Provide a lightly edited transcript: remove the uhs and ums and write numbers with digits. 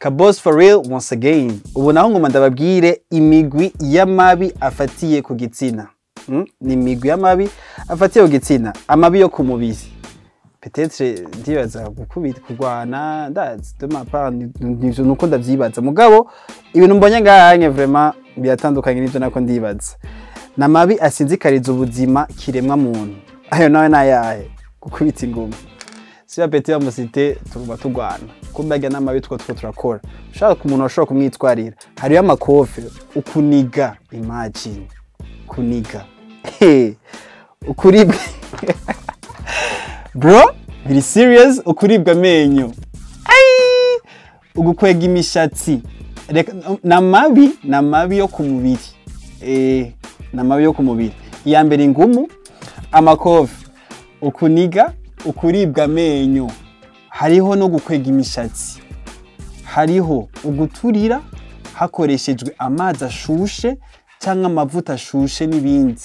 Kabos for real once again. Ubu naho ngoma ndababwire imigwi y'amabi afatiye ku gitsina. Ni imigwi y'amabi afatiye ku gitsina, amabi yo ku mubiri. Peut-être ndibaza gukubita, kurwana, ndazi de ma part nivyo nuko ndavyibaza. Mugabo ibintu mbonye ngahanye vraiment biratandukanye n'ivyo nako ndibaza. Ni amabi asinzikariza ubuzima kiremwa muntu. Ayo nawe nayahe? Gukubita inguma. Si petit bamusite tuguma turwana. Kumbe arya n'amabi two turakora. Ushaka umuntu ashobora kumwitwarira. Hariyo amakofe, ukuniga, imagine. Kuniga. Ukuribwa. Bro, biri serious, ukuribwa amenyo. Ai! Ugukwega imishatsi. Reka namabi yo ku mubiri. Namabi yo ku mubiri. Iya mbere ingumu, amakofe, ukuniga, ukuribwa amenyo. Hariho no gukwega imishatsi. Hariho uguturira hakoreshejwe amazi ashushe cyangwa amavuta ashushe n'ibindi.